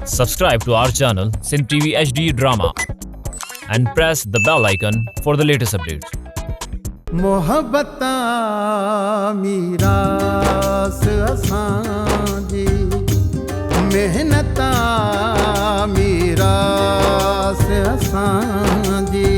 Subscribe to our channel Sindh TV HD Drama and press the bell icon for the latest updates. محبت آ ميراث اسان جي محنت آ ميراث اسان جي.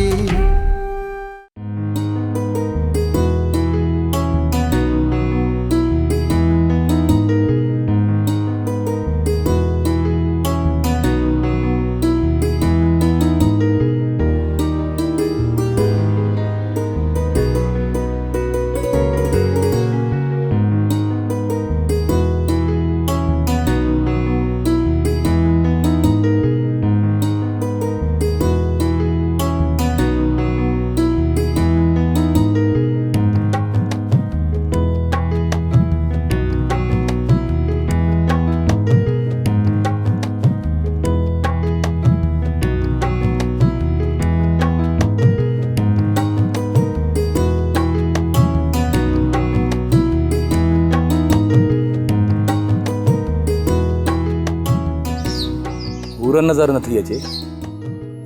حور نظر نٿي اچي.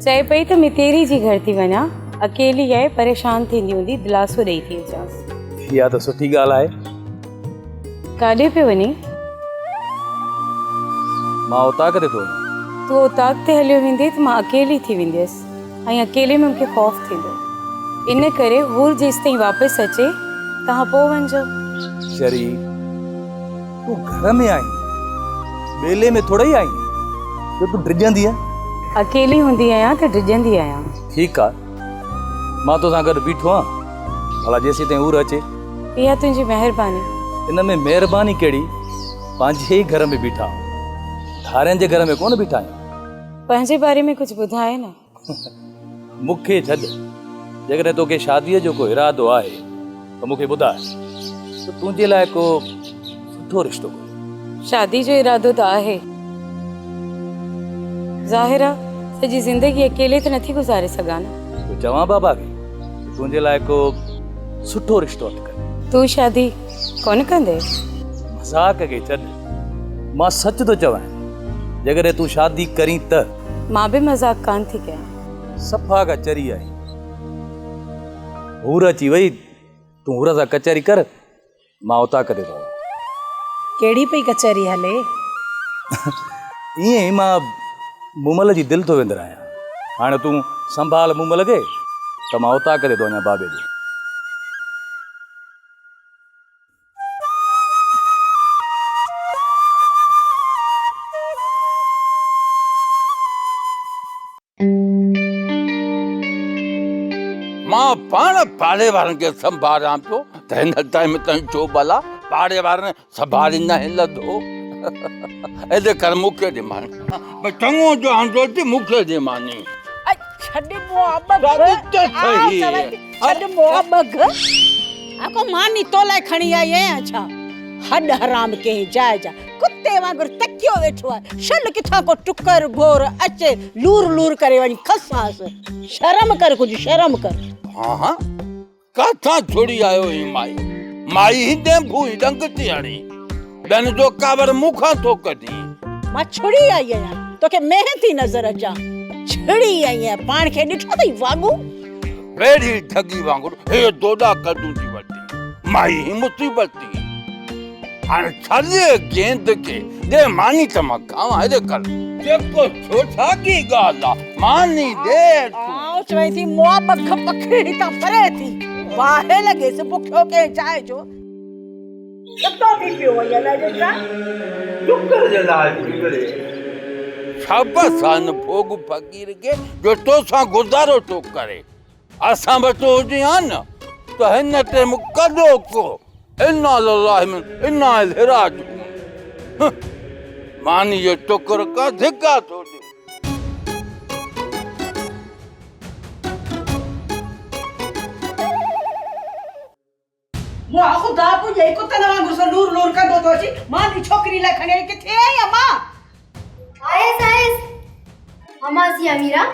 چئي پئي ته متيري جي گهر ٿي وڃان، اڪيلي آهي، پريشان ٿيندي هوندي، دلاسو ڏئي ٿي اچانس. اها ته سٺي ڳالهه آهي. ڪاڏي پيو وڃين؟ مان اوطاق تي ٿو وڃان. تون اوطاق تي هليو ويندين ته مان اڪيلي ٿي وينديس ۽ اڪيلي ۾ مون کي خوف ٿيندو. ان ڪري حور جيستائين واپس اچي، توهان پوء وڃجو. شري، تون گهر ۾ آهين، ٻيلي ۾ ٿورئي آهين جو تون ڊڄندينء؟ اڪيلي هوندي آهيان ته ڊڄندي آهيان. ٺيڪ آ، مان توسان گڏ بيٺو آهيان، ڀلا جيسيتائين حور اچي. اها تنهنجي مهرباني. ان ۾ مهرباني ڪهڙي، پنهنجي ئي گهر ۾ بيٺا آهيون، ڌارين جي گهر ۾ ڪونه بيٺا آهيون. پنهنجي باري ۾ ڪجهه ٻڌاء نه. مون کي ڇڏ، جيڪڏهن توکي شاديء جو ڪو ارادو آهي ته مون کي ٻڌاء ته تنهنجي لاء ڪو سٺو رشتو ڳوليان. شادي جو ارادو ته آهي. ظاهر آ سڄي زندگي اڪيلي ته نٿي گذاري سگهان نه. پوء چوان بابا کي ته تنهنجي لاء ڪو سٺو رشتو هٿ ڪري. تون شادي ڪونه ڪندين؟ مذاق کي ڇڏ، مان سچ ٿو چوانء، جيڪڏهن تون شادي ڪرين ته. مان به مذاق ڪانه ٿي ڪيان. صفا ڪا چري آهين. حور اچي وئي، تون حور سان ڪچهري ڪر، مان اوطاق تي ٿو وڃان. ڪهڙي پئي ڪچهري هلي؟ ائين ئي مان مومل جي دل ٿو وندرايان. هاڻي تون سنڀال مومل کي ته مان اوطاق تي ٿو وڃان بابي ڏي. مان پاڻ پاڙي وارن کي سنڀاريان پيو ته هن ٽائيم تائين ڇو ڀلا پاڙي وارن سنڀاري ناهي لڌو. ايڏي ڪر مون کي ڏي ماني. ڀئي چڱو جو آندو اٿئي مون کي ڏي ماني. اي ڇڏ مئا ٻگهه. ڇڏ مئا ٻگهه. آ ڪو ماني تو لاء کڻي آئي آهيان ڇا؟ هڏ حرام ڪنهن جاء جا. ڪتي وانگر تڪيو ويٺو آهي. شل ڪٿان ڪو ٽڪر ڀور اچي لور لور ڪري وڃي کسانس. شرم ڪر ڪجهه شرم ڪر. ها ها ڪاٿان ڇڙي آيو هين مائي. مائي هي ڏينڀو هي ڏنگ ٿي هڻي. ٻين جو ڪاوڙ مون کان ٿو ڪڍين. مان ڇڙي آئي آهيان توکي مينهن ٿي نظر اچان. ڇڙي آئي آهيان پاڻ کي ڏٺو اٿئي واڳون. ويڙهي ڍڳي وانگر هي دوڏا ڪڍون ٿي وٺي. مائي هي مصيبت ٿي. هاڻ ڇڏ گيند کي، ڏي ماني ته مان کاوان، هيڏي ڪر. جيڪو ٿيو ساڳي ڳالهه آ، ماني ڏي تون. آئون چوين ٿي مئا ٻک پکي هتان پري ٿي، باهه لڳيس بکيو ڪنهن جاء جو. ستو ٿي پيو آهين الائي جو ڇا؟ شڪر جي لاء ٿي وڙهي. شابس آ هن ڀوڳ فقير کي جو توسان گذارو ٿو ڪري. اسان وٽ هجين ها نه ته هن ٽيم ڪڏهوڪو انا لله و انا اليه راجعون. ماني جو ٽڪر ڪا ڌڪا ٿو ڏي. مئا خدا پڄئي ڪتن وانگر سو لور لور ڪندو ٿو اچي ماني ڇوڪري لاء کڻي آئين ڪٿي آئين امان. آيس آيس امان سي اميرا.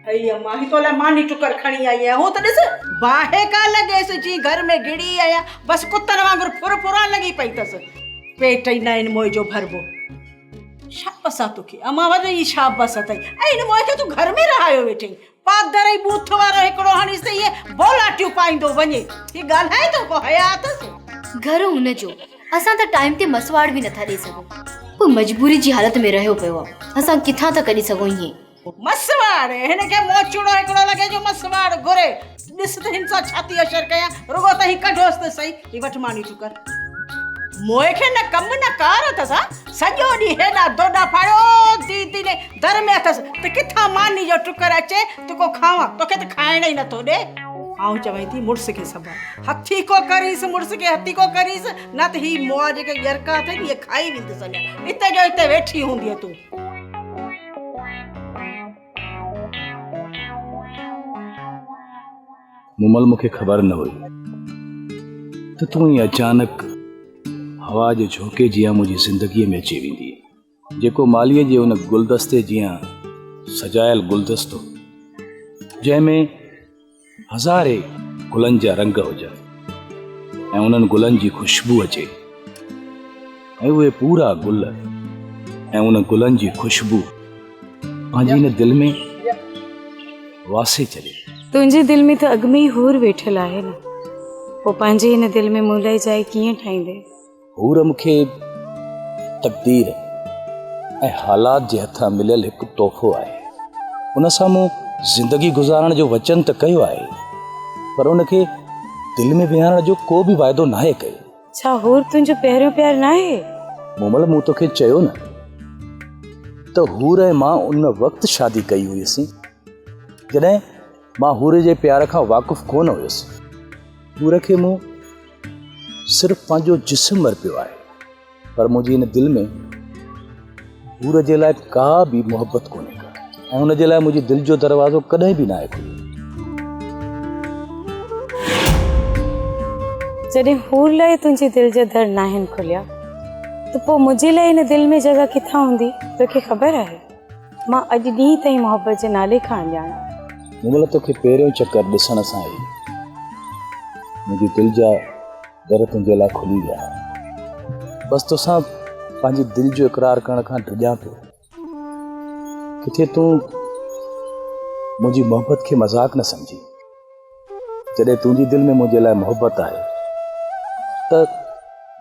هي امان هي تو لاء ماني ٽڪر کڻي آئي آهيان هو ته ڏس باهه ڪا لڳيس جي گهر ۾ گهڙي آهيان بس ڪتن وانگر ڦر ڦران لڳي پئي اٿس پيٽ ئي نه آهن موئي جو ڀربو. شابس آ توکي امان وڏي شابس اٿئي ۽ هن موئي کي تون گهر ۾ رهايو ويٺين. پادر ۽ ٻوٿ وارو هڪڙو هڻيس ته ائين بولاٽيون پائيندو وڃي. هي ڳالهائي ٿو ڪو حياء اٿس؟ گهر هن جو، اسان ته ٽائيم تي مسواڙ به نٿا ڏئي سگهون. پوء مجبوري جي حالت ۾ رهيو پيو آ. اسان ڪٿان ٿا ڪڍي سگهون ائين. مسواڙ، هن کي موچڙو هڪڙو لڳي جو مسواڙ گهري. ڏس ته هن سان ڇا ٿي اشر ڪيان. رڳو ته هي ڪڍوس ته سهي. هي وٺ ماني تون ڪر. موئي کي نه ڪم نه ڪار اٿس ها. سڄو ڏينهن هيڏا دوڏا ڦاڙيو ديدي ني در ۾ اٿس ته ڪٿان ماني جو ٽڪر اچي ته ڪو کاوان. توکي ته کائڻ ئي نٿو ڏي. آئون چوين ٿي مڙس کي سنڀال. هٿيڪو ڪريس مڙس کي هٿيڪو ڪريس نه ته هي موئا جيڪي ڄرڪا اٿئي نه اهي کائي ويندس اڃا. اتي جو اتي ويٺي هوندينء تون. مومل مون کي خبر نه هئي ته تون ائين اچانڪ هوا جي جهوڪي جيان منهنجي زندگيء ۾ اچي ويندينء، جيڪو ماليء جي ان گلدستي جيان سجايل گلدستو، جنهن ۾ هزارين گلن جا رنگ هجن ۽ انهن گلن جي خوشبو اچي ۽ اهي پورا گل ۽ ان گلن جي خوشبو پنهنجي هن دل ۾ واسي ڇڏي. تنهنجي دل ۾ ته اڳ ۾ ئي حور ويٺل آهي نه، پوء پنهنجي هن دل ۾ مون لاء جاء ڪيئن ٺاهيندين؟ حور مون کي تقدير ۽ حالات جي هٿان مليل هڪ تحفو آهي. ان سان مون زندگي گذارڻ جو وچن ته ڪيو آهي، پر ان کي دل ۾ ويهارڻ جو ڪو به واعدو ناهي ڪيو. ڇا حور تنهنجو پهريون پيار ناهي؟ مومل مون توکي چيو نه ته حور ۽ مان ان وقت شادي ڪئي هئيسين، جڏهن مان حور جي پيار کان واقف ڪونه هيس. حور کي مون صرف پنهنجو جسم ارپيو آهي، پر منهنجي هن دل ۾ حور جي لاء ڪا به محبت ڪونهي ڪا ۽ هن جي لاء منهنجي دل جو دروازو ڪڏهن به ناهي کليو. جڏهن حور لاء تنهنجي دل جا در ناهن کليا ته پوء منهنجي لاء هن دل ۾ جڳهه ڪٿان هوندي؟ توکي خبر آهي مان اڄ ڏينهن تائين محبت جي نالي کان اڻڄاڻ آهيان. مون مهل توکي پهريون چڪر ڏسڻ سان ئي منهنجي دل جا در تنهنجي لاء کلي ويا. بس توسان پنهنجي دل جو اقرار ڪرڻ کان ڊڄان پيو. ڪٿي تون منهنجي محبت کي مذاق نه سمجهين. جڏهن تنهنجي دل ۾ منهنجي لاء محبت آهي ته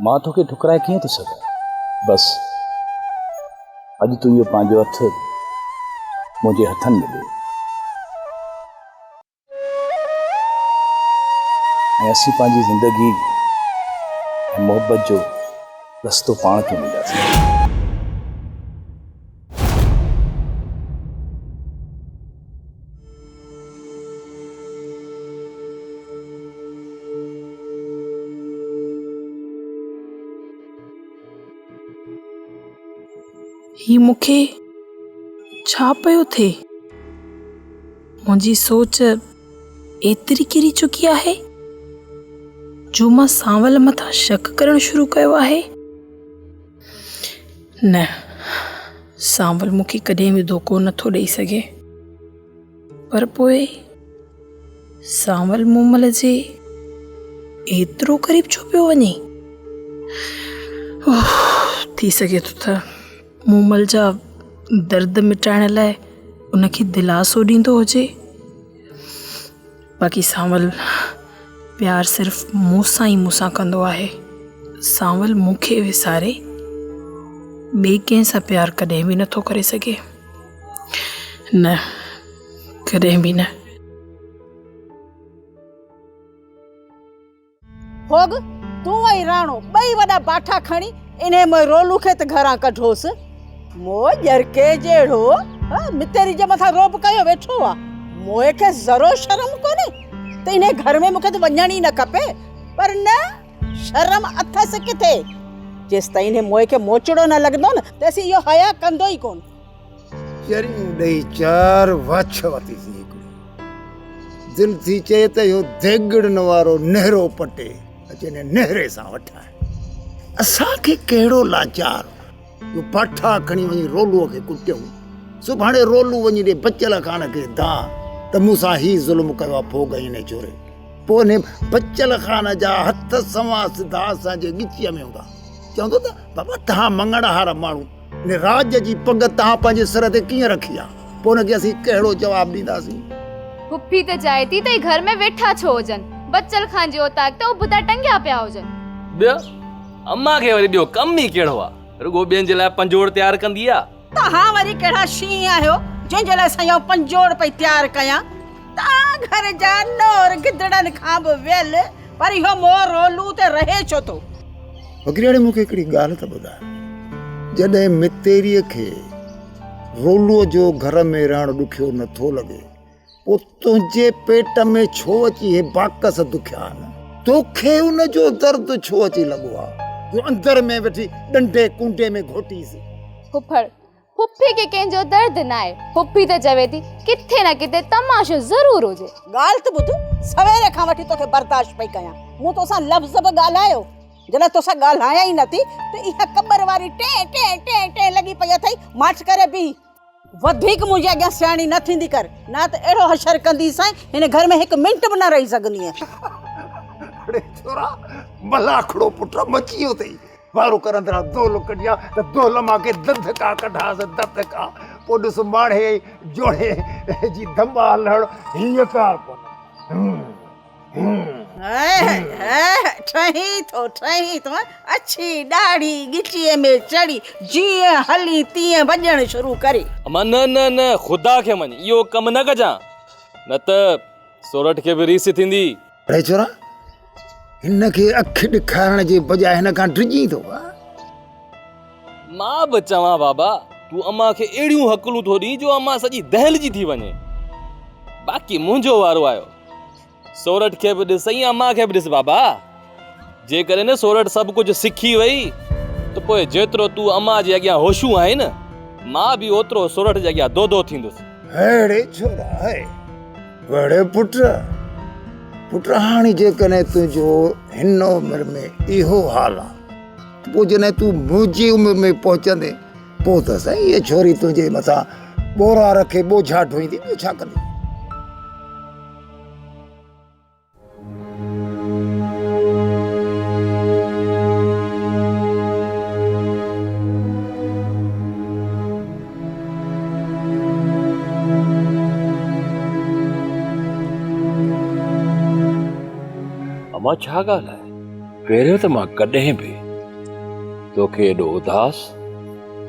مان توکي ٺڪرائي ڪيئن ٿو سگهان؟ بس اڄ تون اهو پنهنجو هٿ منهنجي هٿن ۾ ڏي ۽ اسين پنهنجي زندگي ۽ محبت جو رستو پاڻ چونڊينداسين. هي مون کي ڇا پيو ٿئي؟ منهنجي سوچ ايتري ڪري چڪي آهي جو مان سانول مٿان شڪ ڪرڻ شروع ڪيو آهي. نه، سانول مون کي ڪڏهن به ڌوڪو نٿو ڏئي سگهي. پر پوء سانول مومل جي ايترو قريب ڇو پيو وڃي؟ ٿي سگهي ٿو ته مومل جا درد مٽائڻ لاء ان کي دلاسو ڏيندو هجي. باقي سانول پيار صرف مون سان ئي مون سان ڪندو آهي. سانول مون کي وساري ٻئي ڪنهن سان پيار ڪڏهن به نٿو ڪري سگهي. نه ڪڏهن به نه. ڀوڳ، تون ۽ راڻو ٻئي وڏا باٺا کڻي انهيء موئي رولو کي ته گهران ڪڍوس. موئي ڄرڪي جهڙو متيري جي مٿان رعب ڪيو ويٺو آ. موئي کي ذرو شرم ڪونهي ته انهيء گهر ۾ مون کي ته وڃڻ ئي نه کپي. پر نه، شرم اٿس ڪٿي؟ جيستائين انهيء موئي کي موچڙو نه لڳندو نه، تيسين اهو حياء ڪندو ئي ڪونه. چريون ڏئي چار واڇ ورتيسين هڪڙي. دل ٿي چئي ته اهو ديڳڙن وارو نهرو پٽي اچي ان نهري سان وٺائي. اسان کي ڪهڙو لاچار جو پاٺا کڻي وڃي رولوء کي ڪٽيون. سڀاڻي رولو وڃي ڏي بچل خان کي دانهن ته مون سان هي ظلم ڪيو آ ڦوڳ ۽ انهي ڇوري. پوء انهي بچل خان جا هٿ سنوان سڌا اسان جي ڳچيء ۾ هوندا. چوندو ته بابا توهان مڱڻهار ماڻهو. ان راڄ جي پڳ توهان پنهنجي سر تي ڪيئن رکي آ؟ پوء ان کي اسين ڪهڙو جواب ڏينداسين؟ پڦي ته چاهي ٿي ته هي گهر ۾ ويٺا ڇو هجن. بچل خان جي اوطاق تي اڀ ٿا ٽنگيا پيا هجن. ٻيو امان کي وري ٻيو ڪم ئي ڪهڙو آ؟ رڳو ٻين جي لاء پنجوڙ تيار ڪندي آ. توهان وري ڪهڙا شينهن آهيو جنهن جي لاء سائين آئون پنجوڙ پئي تيار ڪيان. توهان گهر جا نور گدڙن کان به ويل، پر اهو مور رولو تي رهي ڇو ٿو؟ فقيرياڻي مون کي هڪڙي ڳالهه ته ٻڌاء، جڏهن متيريء کي رولوء جو گهر ۾ رهڻ ڏکيو نٿو لڳي، پوء تنهنجي پيٽ ۾ ڇو اچي هي باڪس دکيا آهن؟ توکي ان جو درد ڇو اچي لڳو آ، جو اندر ۾ ويٺي ڏنڊي ڪونڊي ۾ گهوٽيس؟ ڦڦڙ، پڦي کي ڪنهن جو درد ناهي. پڦي ته چوي ٿي، ڪٿي نه ڪٿي تماشو ضرور هجي. ڳالهه ته ٻڌ، سويري کان وٺي توکي برداشت پئي ڪيان. مون توسان لفظ به ڳالهايو. جڏهن توسان ڳالهايان ئي نٿي ته اها قبر واري ٽين ٽين ٽين ٽين لڳي پئي اٿئي. ماٺ ڪري بيهه. وڌيڪ منهنجي اڳيان سياڻي نه ٿيندي ڪر، نه ته اهڙو حشر ڪنديسانء، هن گهر ۾ هڪ منٽ به نه رهي سگهندينء. اڙي ڇورا، ملاکڙو پٽ مچي ويو اٿئي. وارو ڪر اندران دهل ڪڍيان ته دهل مان ڪي دڌڪا ڪڍانس دڌڪا. پوء ڏس ماڻهي جوڙي جي ڌمال هڻ هيئن ڪار ڪونه. ٺهين ٿو ٺهين ٿو اڇي ڏاڙهي ڳچيء ۾ چڙهي جيئن هلين تيئن وڄڻ شروع ڪري. امان نه نه نه خدا کي مڃ اهو ڪم نه ڪجان نه ته سورٺ کي به ريس ٿيندي. اڙي ڇورا هن کي اک ڏيکارڻ جي بجاء هن کان ڊڄين ٿو ها. مان به چوان بابا تون امان کي اهڙيون هڪلون ٿو ڏين جو امان سڄي دهلجي ٿي وڃي. باقي منهنجو وارو آيو سورٺ کي به ڏس ۽ امان کي به ڏس بابا. جيڪڏهن نه سورٺ سڀ ڪجهه سکي وئي ته پوء جيترو تون امان جي اڳيان هوشو آهين نه مان به اوترو سورٺ جي اڳيان دودو ٿيندس. هڙي ڇورا هي وڙي پٽ پٽ هاڻي جيڪڏهن تنهنجو هن عمر ۾ اهو حال آ ته پوء جڏهن تون منهنجي عمر ۾ پهچندين پوء ته سائين هيء ڇوري تنهنجي مٿان ٻورا رکي ٻوجها ڍوئيندي ٻيو ڇا ڪندي. امان ڇا ڳالهه آهي؟ پهريون ته مان ڪڏهن به توکي ايڏو اداس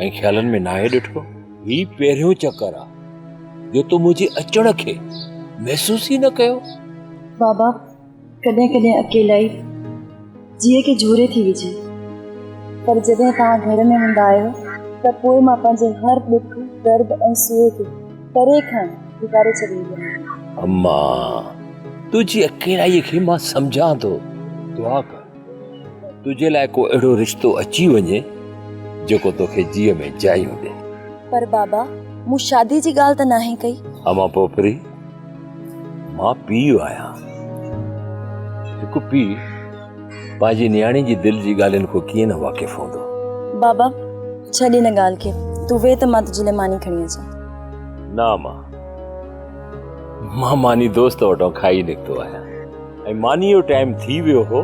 ۽ خيالن ۾ ناهي ڏٺو. هي پهريون چڪر آ جو تو منهنجي اچڻ کي محسوس ئي نه ڪيو. بابا ڪڏهن ڪڏهن اڪيلائي جيء کي جهوري ٿي وجهي پر جڏهن توهان گهر ۾ هوندا آهيو ته پوء مان پنهنجي هر ڏک، درد ۽ سوء کي پري کان وساري ڇڏيندي آهيان. اما تنهنجي اڪيلائي کي مان سمجهان ٿو. دعا ڪر تنهنجي لاء ڪو اهڙو رشتو اچي وڃي جيڪو توکي جيء ۾ جايون ڏي. پر بابا مون شادي جي ڳالهه ته ناهي ڪئي. امان پوپري مان پيء آهيان. هڪ پيء پنهنجي نياڻي جي دل جي ڳالهين کان ڪيئن نه واقف هوندو. بابا ڇڏ ان ڳالهه کي تون ويهه ته مان تنهنجي لاء ماني کڻي اچان. نه امان مان ماني دوست وٽان کائي نڪتو آهيان ۽ مانيء جو ٽائيم ٿي ويو هو،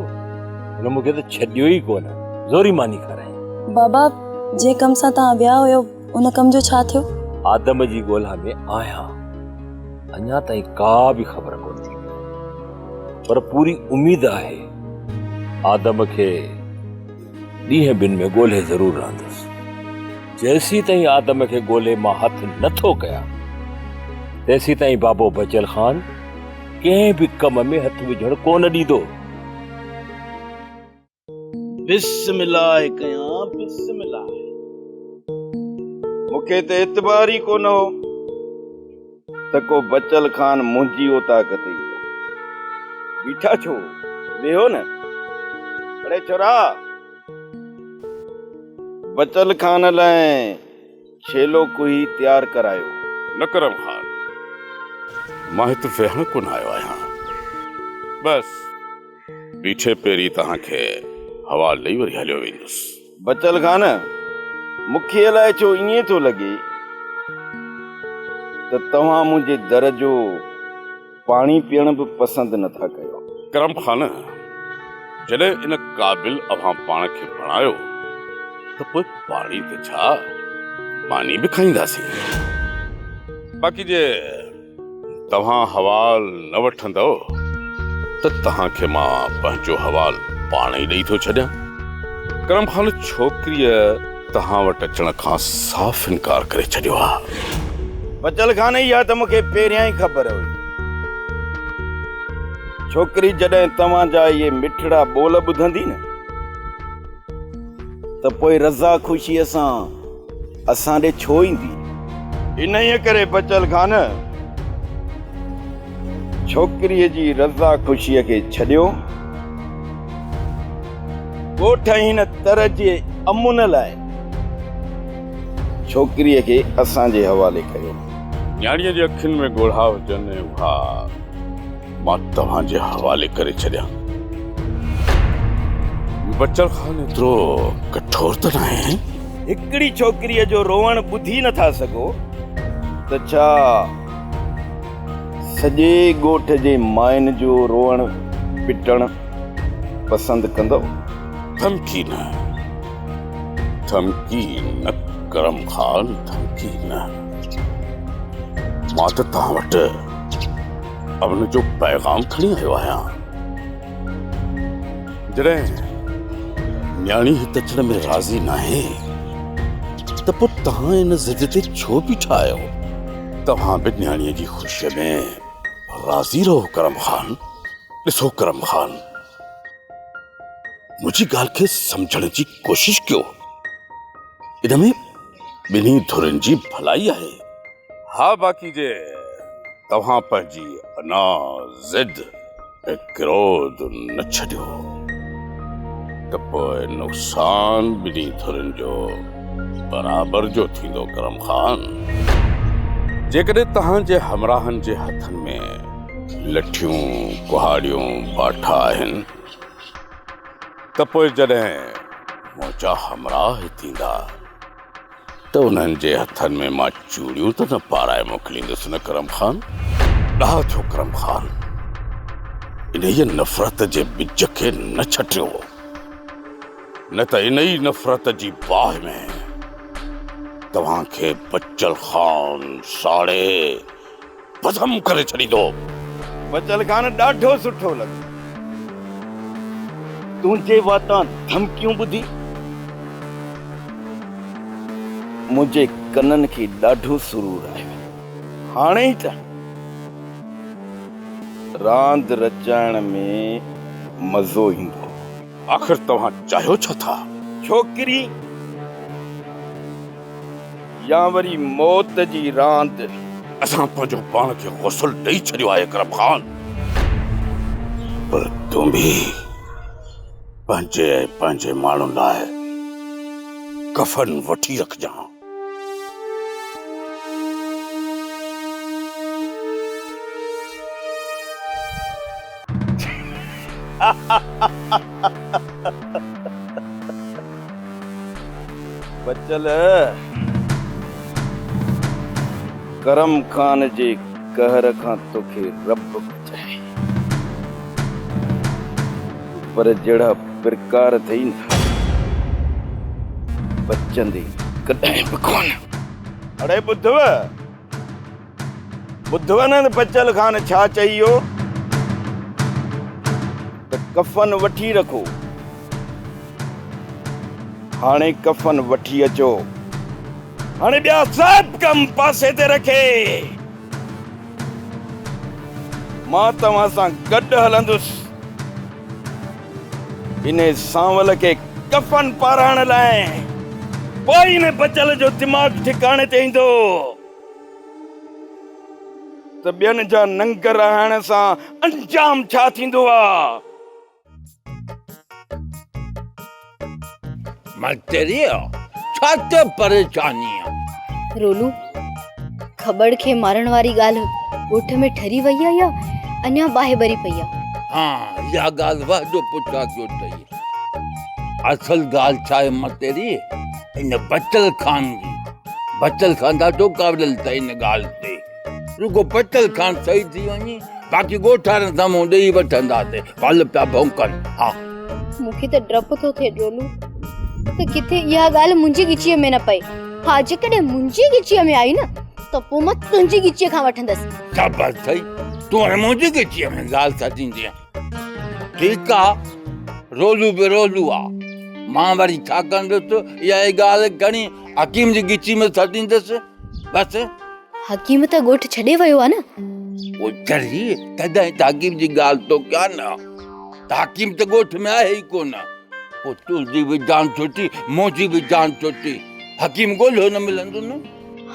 هن مون کي ته ڇڏيو ئي ڪونه، زوري ماني کارائين. بابا، جنهن ڪم سان توهان ويا هيو، ان ڪم جو ڇا ٿيو؟ آدم جي ڳولا ۾ آهيان، اڃا تائين ڪا به خبر ڪونه ٿي پئي، پر پوري اميد آهي آدم کي ڏينهن ٻن ۾ ڳولهي ضرور رهندس. جيسيتائين آدم کي ڳولهي مان هٿ نه ٿو ڪيان، تيسيتائين بابو بچل خان ڪنهن به ڪم ۾ هٿ وجهڻ ڪونه ڏيندو. بسم الله ڪيان بسم الله. مون کي ته اعتبار ئي ڪونه هو ته ڪو بچل خان منهنجي اوطاق تي ايندو. بيٺا ڇو؟ ويهو نه. اڙي ڇورا! بچل خان لاء ڇيلو ڪوهي تيار ڪرايو. نه ڪرم خان، مان هت ويهڻ ڪونه آيو آهيان. بس بيٺي پيري توهان کي حوال ڏئي وري هليو ويندس. بچل خان، مون کي الائي ڇو ائين ٿو لڳي ته توهان منهنجي در جو پاڻي پيئڻ به پسند نه ٿا ڪيو. ڪرم خان، جڏهن ان قابل اوهان پاڻ کي بڻايو ته پوء پاڻي ته ڇا ماني به کائينداسين. باقي جي توهان حوال نه وٺندؤ ته توهان کي مان پنهنجو حوال پاڻ ئي ڏئي ٿو ڇڏيان. ڪرم خان ڇوڪريء توهان وٽ اچڻ کان صاف انڪار ڪري ڇڏيو آهي. بچل خان اها ته مون کي پهريان ئي خبر هئي. ڇوڪري جڏهن توهان جا اهي مٺڙا ٻول ٻڌندي نه ته پوء رضا خوشيء سان اسان ڏي ڇو ايندي؟ انهيء ڪري بچل خان ڇوڪريء جي رضا خوشيء کي ڇڏيو. ڳوٺ ۽ هن تر جي امن لاء ڇوڪريء کي اسان جي حوالي ڪيو. نياڻيء جي اکين ۾ ڳوڙها هجن ۽ اها مان توهان جي حوالي ڪري ڇڏيان. بچل خان ايترو ڪٺور ته ناهي. هڪڙي ڇوڪريء جو روئڻ ٻڌي نٿا سگهو ته ڇا سڄي ڳوٺ جي ماين جو روئڻ پٽڻ پسند ڪندؤ؟ ڌمڪي نه، ڌمڪي نه ڪرم خان، ڌمڪي نه. مان ته توهان وٽ امن جو پيغام کڻي آيو آهيان. جڏهن نياڻي هت اچڻ ۾ راضي ناهي ته پوء توهان ان ضد تي ڇو بيٺا آهيو؟ توهان به نياڻيء جي خوشيء ۾ راضي رهو ڪرم خان. ڏسو ڪرم خان، منهنجي ڳالهه کي سمجهڻ جي ڪوشش ڪيو. ان ۾ ٻنهي ڌرين جي ڀلائي آهي. ها باقي جي توهان پنهنجي انا، ضد ۽ ڪروڌ نه ڇڏيو ته پوء نقصان ٻنهي ڌرين جو برابر جو ٿيندو ڪرم خان. جيڪڏهن توهان جي همراهن جي هٿن ۾ لٺيون، ڪهاڙيون، باٺا آهن ته پوء جڏهن منهنجا همراهه هت ايندا ته انهن جي هٿن ۾ مان چوڙيون ته نه پارائي موڪليندس نه ڪرم خان. ڏاها ٿيو ڪرم خان، انهيء نفرت جي ٻج کي نه ڇٽيو، نه ته انهيء نفرت جي باهه ۾ توهان کي بچل خان ساڙي ڀسم ڪري ڇڏيندو. بچل خان ڏاڍو سٺو لڳو. تنهنجي واتان ڌمڪيون ٻڌي منهنجي ڪنن کي ڏاڍو سرور آيو. هاڻي ئي ته راند رچائڻ ۾ مزو ايندو. آخر توهان چاهيو ڇا ٿا؟ ڇوڪري يا وري موت جي راند. اسان پنهنجو پاڻ کي غسل ڏئي ڇڏيو آهي اڪرم خان. پر تون به پنهنجي ۽ پنهنجي ماڻهن لاء ڪفن وٺي رکجان. بچل ڪرم خان جي قهر کان توکي رب بچائي پر جهڙا پرڪار اٿئي نه بچندين ڪڏهن به ڪونه. اڙي ٻڌو ٻڌو نه بچل خان ڇا چئي ويو ته ڪفن وٺي رکو. هاڻي ڪفن وٺي اچو. هاڻي ٻيا سڀ ڪم پاسي تي رکي مان توهان سان گڏ هلندس. انهي سانول کي ڪفن پارائڻ لاء پوء انهي بچل جو دماغ ٺڪاڻي تي ايندو. ته ٻين جا ننگ رهائڻ سان انجام ڇا ٿيندو آ. متري ڇا ته پريشاني آ. رولو، کٻڙ کي مارڻ واري ڳالهه ڳوٺ ۾ ٺري وئي آ يا اڃا باهه ٻري پئي آ؟ ها اها ڳالهه واه جو پڇا ڪيو اٿئي. اصل ڳالهه ڇا آهي متري، ان بچل خان جي. بچل خان ڏاڍو ڪاوڙيل اٿئي ان ڳالهه تي. رڳو بچل خان صحيح ٿي وڃي، باقي ڳوٺ وارن سامهون ڏيئي وٺنداسين. ڀل پيا ڀونڪن. ها. مون کي ته ڊپ ٿو ٿئي ڊولو ته ڪٿي اها ڳالهه منهنجي ڳچيء ۾ نه پئي. ها جيڪڏهن منهنجي ڳچيء ۾ آئي نه ته پوء مان تنهنجي ڳچيء کان وٺندس. شاباس اٿئي، تون هاڻي منهنجي ڳچيء ۾ ڳالهه سٽيندينء. ٺيڪ آ، رولو به رولو آ. مان وري ڇا ڪندس، اها ئي ڳالهه کڻي حڪيم جي ڳچي ۾ سٽيندس. بس. حڪيم ته ڳوٺ ڇڏي ويو آ نه. او چري، تڏهن ته حڪيم جي ڳالهه ٿو ڪيان نه، ته حڪيم ته ڳوٺ ۾ آهي ئي ڪونه. پوء تنهنجي به جان ڇٽي، منهنجي به جان ڇٽي. حڪيم ڳولهيو نه ملندو نه.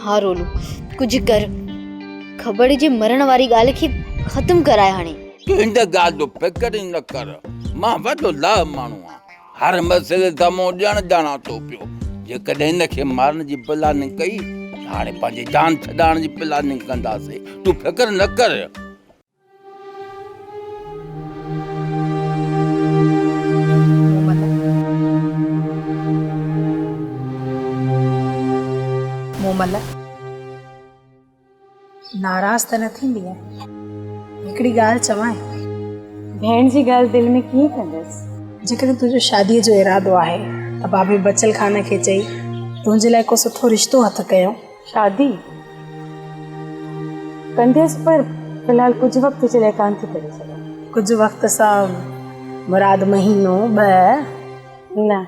ها رولو، ڪجهه ڪر. کٻڙ جي مرڻ واري ڳالهه کي ختم ڪراء هاڻي. تون هن ڳالهه جو فڪر ئي نه ڪر. مان وڏو لاهه ماڻهو آهيان. هر مسئلي سان منهن ڏيڻ ڄاڻان ٿو پيو. جيڪڏهن هن کي مارڻ جي پلاننگ ڪئي ته هاڻي پنهنجي جان ڇڏائڻ جي پلاننگ ڪنداسين. تون فڪر نه ڪر. مومل، ناراض ته نه ٿيندينء؟ هڪڙي ڳالهه چوانء؟ ڀيڻ جي ڳالهه دل ۾ ڪيئن ڪندس؟ جيڪڏهن تنهنجو شاديء جو ارادو آهي ته بابي بچل خان کي چئي تنهنجي لاء ڪو سٺو رشتو هٿ ڪيون. شادي ڪنديس پر في الحال ڪجهه وقت جي لاء ڪانه ٿي ڪري سگهان. ڪجهه وقت سان مراد مهينو ٻه؟ نه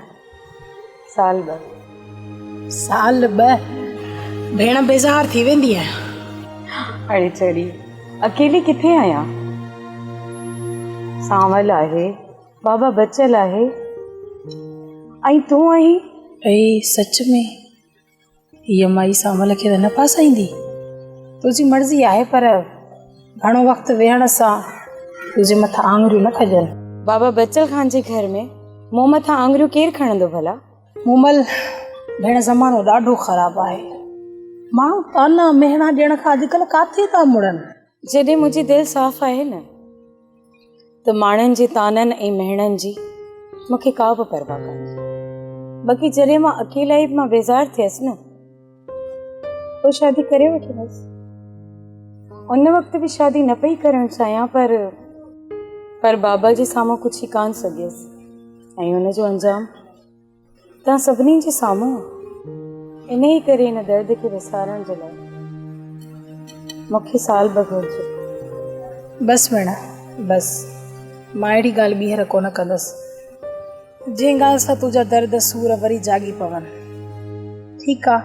سال ٻه. سال ٻه؟ ڀيڻ بيزار ٿي ويندينء. اڙي چري اڪيلي ڪٿي آهيان؟ سانول آهي، بابا بچل آهي ۽ تون آهين. اي سچ ۾ هيء مائي سانول کي ته نه ڦاسائيندي؟ تنهنجي مرضي آهي پر گهڻو وقت ويهڻ سان تنهنجي مٿان آڱريون نه کڄن. بابا بچل خان جي گهر ۾ مون مٿان آڱريون ڪير کڻندو ڀلا؟ مومل، ڀيڻ زمانو ڏاڍو خراب آهي. ماڻهو طعنا مهڻا ڏيڻ کان اڄڪلهه ڪاٿي ٿا مڙن. جڏهن منهنجي دل صاف آهي نه ته ماڻهن جي طعنن ۽ مهڻن جي مون کي ڪا به پرواهه ڪانهي. باقي جڏهن مان اڪيلائي مان بيزار ٿيس نه پوء شادي ڪري وٺندس. ان وقت به شادي نه پئي ڪرڻ چاهيان پر پر بابا جي سامهون ڪڇي ڪانه سگهيس ۽ ان جو انجام توهان سڀني جي سامهون آ. انهيء ڪري ان درد کي وسارڻ جي لاء مون کي سال ٻه گهرجي. بس ڀيڻ بس. مان اهڙي ڳالهه ٻيهر ڪونه ڪندس. جنهن ڳالهه سان تنهنجا درد سور وري جاڳي پون. ٺيڪ آ.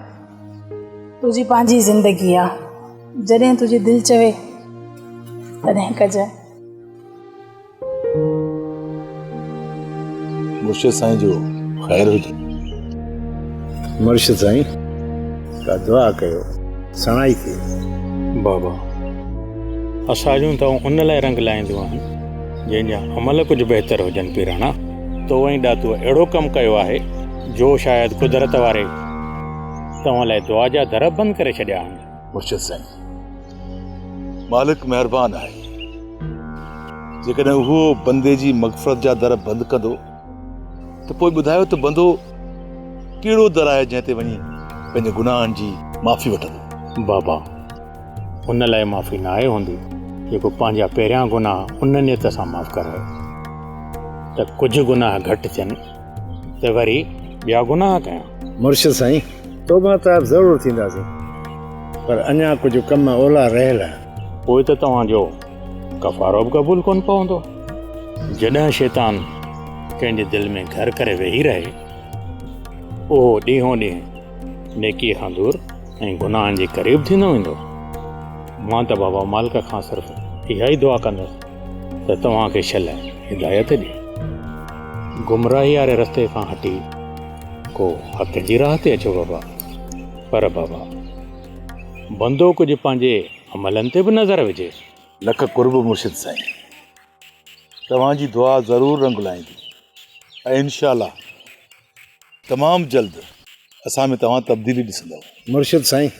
تنهنجي پنهنجي زندگي آ. جڏهن تنهنجي دل چوي تڏهن ڪجانء. مرشد سائين جو خير هجي. مرشد سائين ڪا دعا ڪيو سڻائي ٿئي. بابا اسان جون دعائون ان لاء رنگ لائينديون آهن جنهن جا عمل ڪجهه بهتر هجن پيراڻا تو ۽ ڏاتوء اهڙو ڪم ڪيو آهي جو شايد قدرت واري توهان لاء دعا جا در بند ڪري ڇڏيا آهن. مرشد سائين مالڪ مهربان آهي. جيڪڏهن اهو بندي جي مغفرت جا در بند ڪندو ته پوء ٻڌايو ته بندو ڪهڙو در آهي جنهن تي وڃي پنهنجي گناهن جي معافي وٺندو؟ بابا ان لاء معافي ناهي هوندي جيڪو پنهنجا پهريان گناهه ان نيت سان معاف ڪرائي ته ڪجهه گناهه گهٽ ٿين ته وري ٻيا گناهه ڪيان. مرشد سائين توبه تائب ضرور ٿينداسين پر اڃا ڪجهه ڪم اولا رهيل آهن. پوء ته توهان جو ڪفارو به قبول ڪونه پوندو. جڏهن شيطان ڪنهن جي دل ۾ گهر ڪري ويهي رهي، اهو ڏينهون ڏينهن نيڪيء کان دور ۽ گناهن جي قريب ٿيندو ويندو. مان ته بابا مالڪ کان صرف اها ئي دعا ڪندس ته توهان کي شل هدايت ڏي. گمراهي واري رستي کان هٽي ڪو حق جي راهه تي اچو بابا. پر بابا بندو ڪجهه پنهنجي عملن تي به نظر وجهي. لک قرب مرشد سائين. توهان جي دعا ضرور رنگ لائيندي ۽ انشاء الله تمام جلد اسان ۾ توهان تبديلي ڏسندؤ. مرشد سائين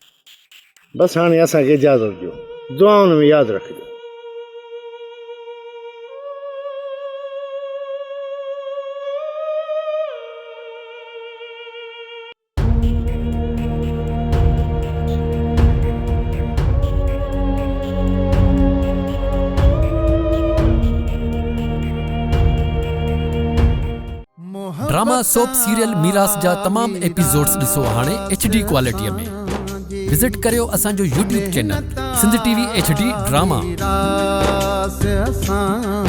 بس هاڻي اسان کي اجازت ڏيو دعائن ۾ ياد رکجو. ڊراما سوپ سيريل ميراث جا تمام ايپيسوڊز ڏسو هاڻي ايڇ ڊي ڪوالٽي ۾. وزٽ ڪريو اسان جو YouTube channel Sindh T V H D drama. ميراث اسان